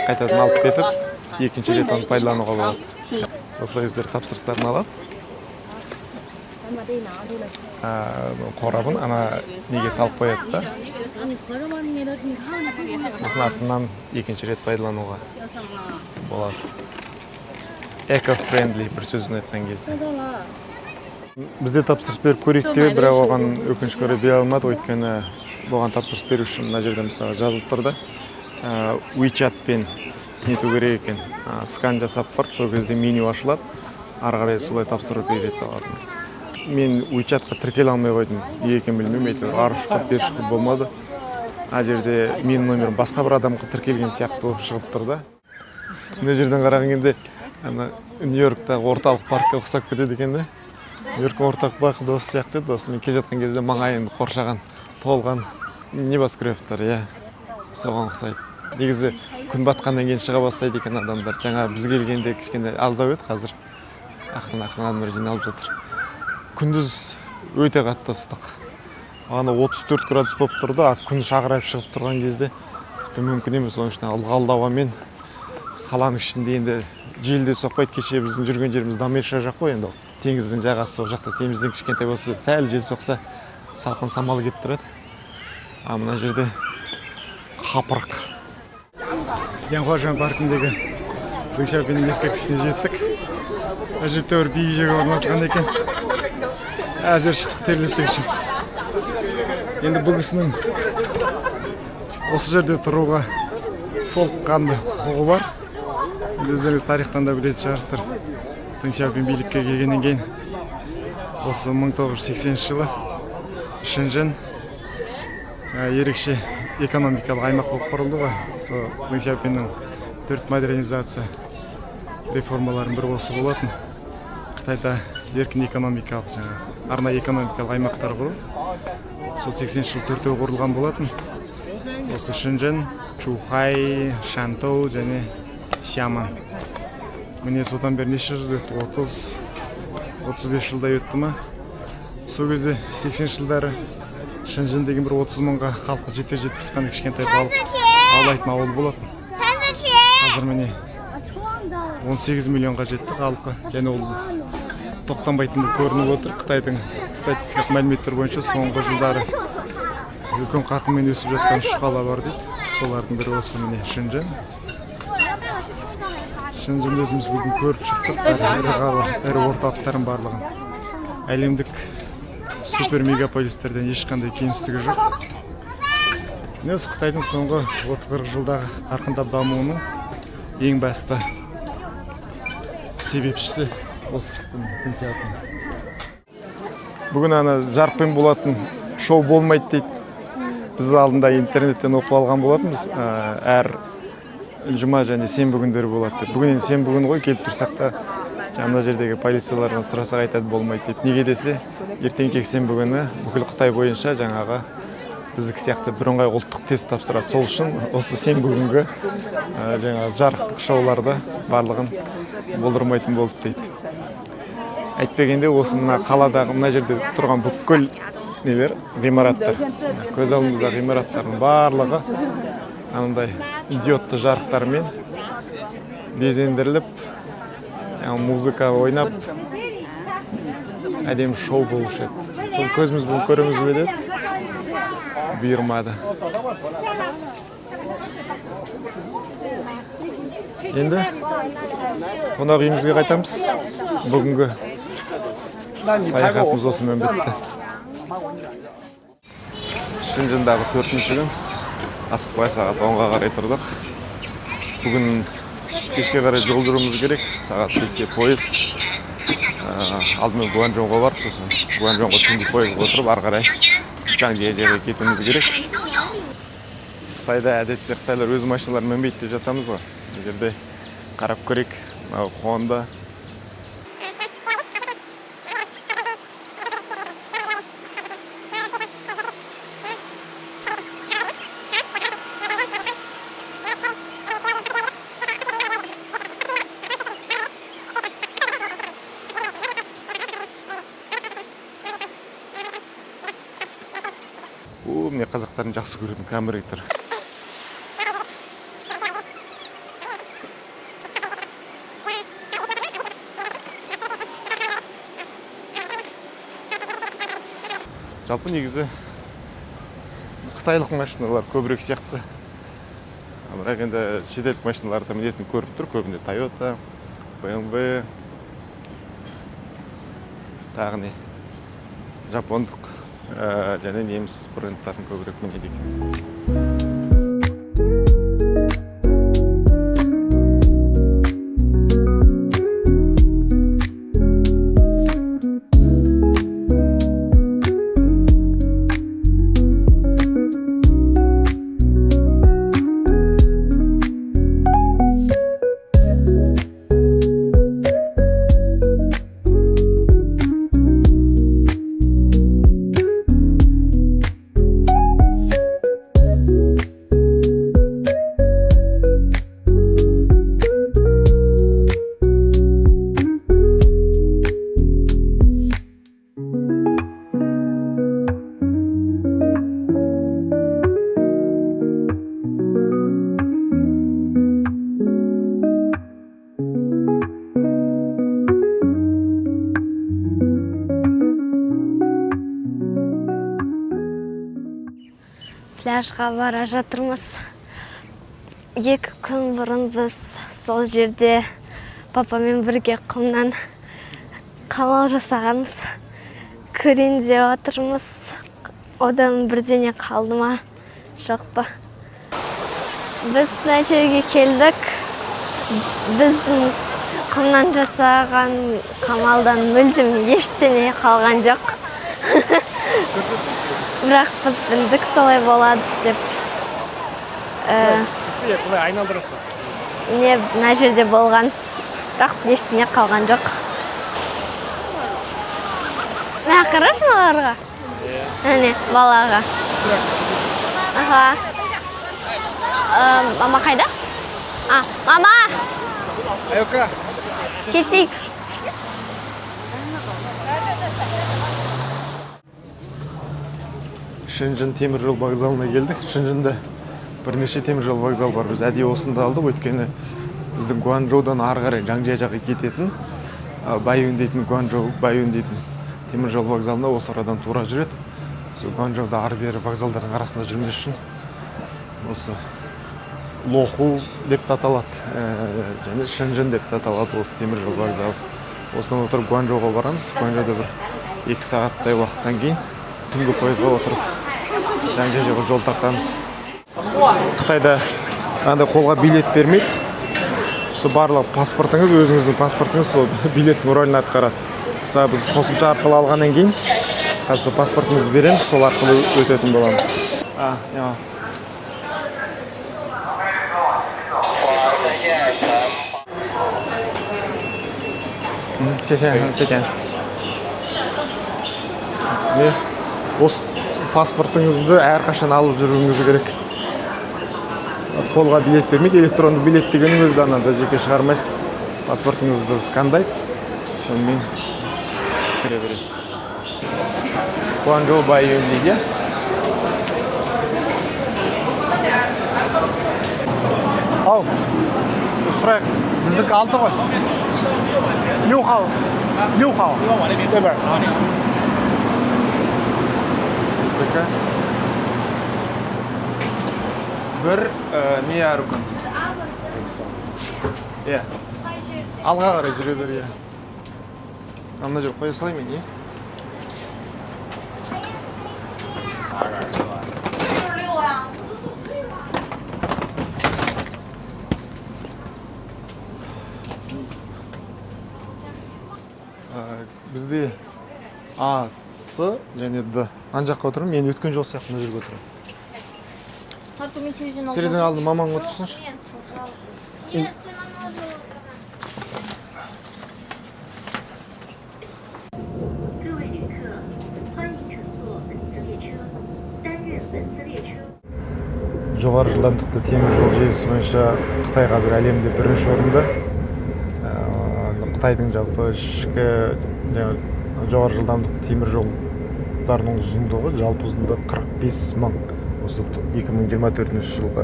қайтадан алып кетіп, екінші рет оны пайдалануға болады. Осылай өздері тапсырыстарын алады. Қорабын ана неге салып қояды да. Сосын артынан екінші рет пайдалануға болады. Эко-френдли бір сөзін айтқан кезде. Бізде тапсырыс беріп көрейік деп, бірақ оған өкінішке орай бере алмады, өйткені оған тапсырыс беру үшін мына жерде мысалы жазылып тұр да, WeChat-пен нету керек екен. Скан жасап барып, сол кезде меню ашылады, ары қарай солай тапсырып бере салады. Мен WeChat-қа тіркеле алмай қойдым, неге екенін білмеймін, әйтеуір ары шұқып, бері шұқып болмады. Ана жерде менің номерім басқа бір адамға тіркелген сияқты болып шығып тұр да. Мына жерден қараған кезде ана Нью-Йорктағы орталық паркке ұқсап кетеді екен да. Нью-Йорктың орталық паркі да осы сияқты еді. Осы мен келе жатқан кезде маңайын қоршаған толған небоскребтар, иә, соған ұқсайды. Негізі күн батқаннан кейін шыға бастайды екен адамдар. Жаңа біз келгенде кішкене аздау еді, қазір ақырын ақырын адамдар жиналып жатыр. Күндіз өте қатты ыстық. Ана 34 градус болып тұрды, а күн шағырайып шығып тұрған кезде тіпті мүмкін емес. Оның ішінде ылғалды ауамен қаланың ішінде енді жел де соқпайды. Кеше біздің жүрген жеріміз Дамирша жақ қой енді, ол теңіздің жағасы, ол жақта теңізден кішкентай болса да сәл жел соқса салқын самал келіп тұрады. А мына жерде қапырық. Янхуажан паркіндегі Дэн Сяопиннің ескерткішіне жеттік. Әжептәуір биік жерге орнатылған екен. Әзір шықтық терлеп үшін. Енді бұл кісінің осы жерде тұруға толыққанды құқығы бар. Енді өздеріңіз тарихтан да білетін шығарсыздар. Дэн Сяопин билікке келгеннен кейін осы 1980 жылы Шэньчжэнь ерекше экономикалық аймақ болып құрылды ғой. Сол Дэн Сяопиннің 4 модернизация реформаларының бірі осы болатын. Қытайда еркін экономикалық жаңа арнайы экономикалық аймақтар құру. Сол 80 жыл төртеуі құрылған болатын. Осы Шэньчжэнь, Чухай, Шантоу және Сяман. Міне содан бері неше жыл өтті? 35 жылдай өтті ма? Сол кезде 80 жылдары Шэньчжэнь деген бір 30 мыңға халқы жетер жетпес қана кішкентай балық аулайтын ауыл болатын. Қазір міне 18 миллионға жетті халқы, және ол тоқтанбайтыны көрініп отыр. Қытайдың статистикалық мәліметтері бойынша соңғы жылдары үлкен қарқынмен өсіп жатқан 3 қала бар дейді. Солардың бірі осы міне Шэньчжэнь. Шэньчжэньді өзіміз бүгін көріп шықтық, ірі қала, ірі орталықтардың барлығын. Әлемдік супер мегаполистерден ешқандай кемістігі жоқ. Міне осы Қытайдың соңғы 30-40 жылдағы қарқындап дамуының ең басты себепшісі осы кісінің Дэн Сяопин. Бүгін ана жарықпен болатын шоу болмайды дейді. Біз алдында интернеттен оқып алған болатынбыз, әр жұма және сенбі күндері болады деп. Бүгін енді сенбі күні ғой, келіп тұрсақ та мына жердегі полициялардан сұрасақ айтады болмайды деп. Неге десе, ертең жексенбі күні бүкіл Қытай бойынша жаңағы біздікі сияқты бірыңғай ұлттық тест тапсырады. Сол үшін осы сенбі күнгі жаңағы жарықтық шоуларды барлығын болдырмайтын болды дейді. Әйтпегенде осы мына қаладағы мына жерде тұрған бүкіл нелер, ғимараттар, көз алдымыздағы ғимараттардың барлығы анандай идиотты жарықтармен безендіріліп, музыка ойнап, әдемі шоу болушы еді. Сол көзіміз бұны көреміз бе деді, бұйырмады. Енді қонақ үйімізге қайтамыз. Бүгінгі саяхатымыз осымен бітті. Шэньчжэньдағы 4-ші күн. Асықпай сағат 10-ға қарай тұрдық. Бүгін кешке қарай жол жүруіміз керек. Сағат 5-те пойыз. Алдымен Гуанчжоуға барып, сосын Гуанчжоуға түнгі пойызға отырып, ары қарай Чжанцзяцзеге кетуіміз керек. Қытайда әдетте қытайлар өз машиналарын мінбейді деп жатамыз ғой. Бұл жерде қарап көрейік. Мынау Honda. О, міне қазақтардың жақсы көретін Camry тұр. Жалпы негізі қытайлық машиналар көбірек сияқты. Бірақ енді шетелдік машиналар да мінетін көрініп тұр. Көбінде Toyota, BMW, тағы не, жапондық және неміс брендтарын көбірек мінеді екен. Пляжға бара жатырмыз. 2 күн бұрын біз сол жерде папамен бірге құмнан қамал жасағанбыз. Көрейін деп жатырмыз. Одан бірдеңе қалды ма, жоқ па? Біз мына жерге келдік. Біздің құмнан жасаған қамалдан мүлдем ештеңе қалған жоқ. Бірақ біз білдік солай болады деп. Былай айналдырасың. Не, мына жерде болған, бірақ ештеңе қалған жоқ. Мына қарашы мыналарға, әне балаға. Аха. Мама қайда? А, мама! Аюка. Кетейік. Шэньчжэнь темір жол вокзалына келдік. Шэньчжэньде бірнеше темір жол вокзалы бар. Біз әдейі осында алдық, өйткені біздің Гуанчжоудан ары қарай Жаңжия жаққа кететін Байюнь дейтін, Гуанчжоу Байюнь дейтін темір жол вокзалына осы арадан тура жүреді. Сол Гуанчжоуда ары бері вокзалдардың арасында жүрмес үшін осы Лоху деп те аталады, және Шэньчжэнь деп те аталады осы темір жол вокзалы. Осыдан отырып Гуанчжоуға барамыз. Гуанчжоуда бір 2 сағаттай уақыттан кейін түнгі пойызға отырып Жаңжияға жол тартамыз. Қытайда андай қолға билет бермейді. Сол барлық паспортыңыз, өзіңіздің паспортыңыз сол билеттің рөлін атқарады. Мысалы, біз қосымша арқылы алғаннан кейін қазір сол паспортымызды береміз, сол арқылы өтетін боламыз. А, иә. 谢谢，再见。Не, осы паспортыңызды әрқашан алып жүруіңіз керек. Қолға билет бермейді. Электронды билет дегеннің өзі анада жеке шығармайсыз. Паспортыңызды скандайды, сонымен кіре бересіз. Гуанчжоу Байюнь дейді, иә. Ау, сұрайық, біздікі 6 ғой. 6号，6号，对吧？ Біздікі бір не әркүн, иә, алға қарай жүре бер, иә. Ана жер қоя салайын мен, иә. Бізде А, С және Д. Ана жаққа отырмын мен, өткен жол сияқты мына жерге отырамын. Артур, мен терезенің алдына. Терезенің алдына мамаң отырсыншы. Нет, сен ана жерге отырғансың. 各位旅客，欢迎乘坐本次列车。担任本次列车。 Жоғары жылдамдықты темір жол желісі бойынша Қытай қазір әлемде бірінші орында. Қытайдың жалпы ішкі жаңағы жоғары жылдамдықты темір жолдарының ұзындығы, жалпы ұзындығы 45 мың. Осы 2024 жылғы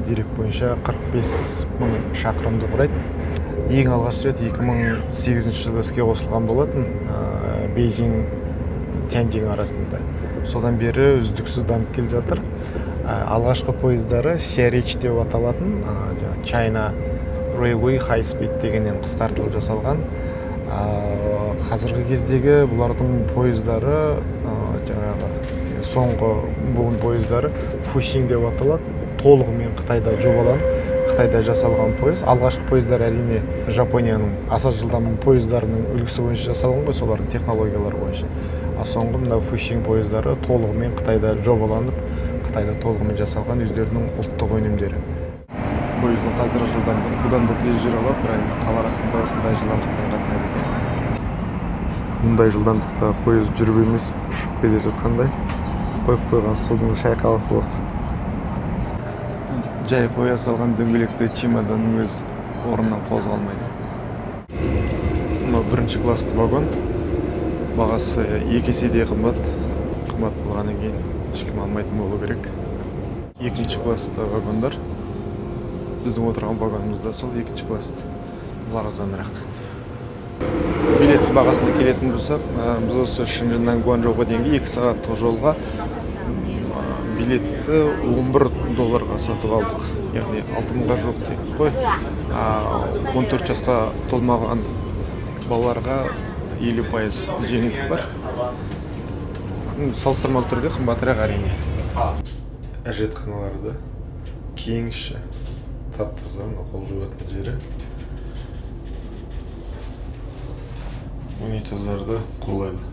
дерек бойынша 45 мың шақырымды құрайды. Ең алғаш рет 2008 жылы іске қосылған болатын, Бейжің Тяньцзинь арасында. Содан бері үздіксіз дамып келе жатыр. Алғашқы пойыздары CRH деп аталатын, жаңағы China Railway High Speed дегеннен қысқартылып жасалған. Қазіргі кездегі бұлардың пойыздары, жаңағы соңғы буын пойыздары Фусин деп аталады. Толығымен Қытайда жобаланып, Қытайда жасалған пойыз. Алғашқы пойыздар, әрине, Жапонияның аса жылдам пойыздарының үлгісі бойынша жасалған ғой, солардың технологиялары бойынша. Ал соңғы мына Фусин пойыздары толығымен Қытайда жобаланып, Қытайда толығымен жасалған өздерінің ұлттық өнімдері. Пойыздың қазіргі жылдамдығы бұдан да тез жүре алады, бірақ енді қала арасында осындай жылдамдықпен қатынайды екен. Мұндай жылдамдықта пойыз жүріп емес, ұшып келе жатқандай. Қойып қойған судың шайқалысы осы. Жай қоя салған дөңгелекті чемоданның өзі орнынан қозғалмайды. Мынау бірінші классты вагон, бағасы екі еседей қымбат. Қымбат болғаннан кейін ешкім алмайтын болу керек. Екінші классты вагондар, біздің отырған вагонымыз да сол екінші классты, бұлар арзанырақ. Билет бағасына келетін болсақ, біз осы Шэньчжэннен Гуанчжоуға дейінгі 2 сағаттық жолға Билетті 11 долларға сатып алдық, яғни 6 мыңға жуық теңге қой. 14 жасқа толмаған балаларға 50% жеңілдік бар. Салыстырмалы түрде қымбатырақ, әрине. Әжетханалары да кең, іші тап таза. Мына қол жуатын жері, унитаздары да қолайлы.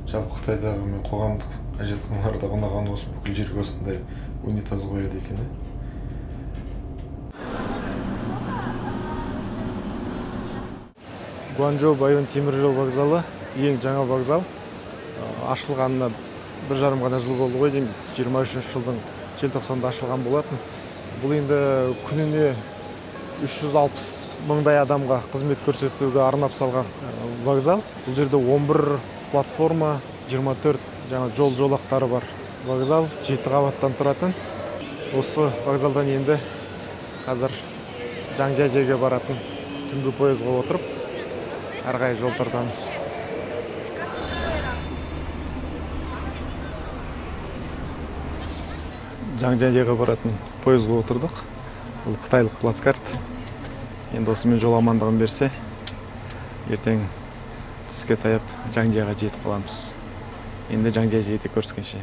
Жалпы Қытайдағы мен қоғамдық әжетханаларда ұнағаны осы: бүкіл жерге осындай унитаз қояды екен, иә. Гуанчжоу Байюнь теміржол вокзалы ең жаңа вокзал. Ашылғанына 1,5 ғана жыл болды ғой деймін, 23-жылдың желтоқсанында ашылған болатын. Бұл енді күніне 360 мыңдай адамға қызмет көрсетуге арнап салған вокзал. Бұл жерде 11 платформа, 24 жаңа жол жолақтары бар. Вокзал жеті қабаттан тұратын. Осы вокзалдан енді қазір Жаңжажеге баратын түнгі пойызға отырып, әрі қарай жол тартамыз. Жаңжажеге баратын пойызға отырдық. Бұл қытайлық плацкарт. Енді осымен жол амандығын берсе, ертең түске таяп Жаңжайға жетіп қаламыз. Енді Жаңжайжеде көріскенше!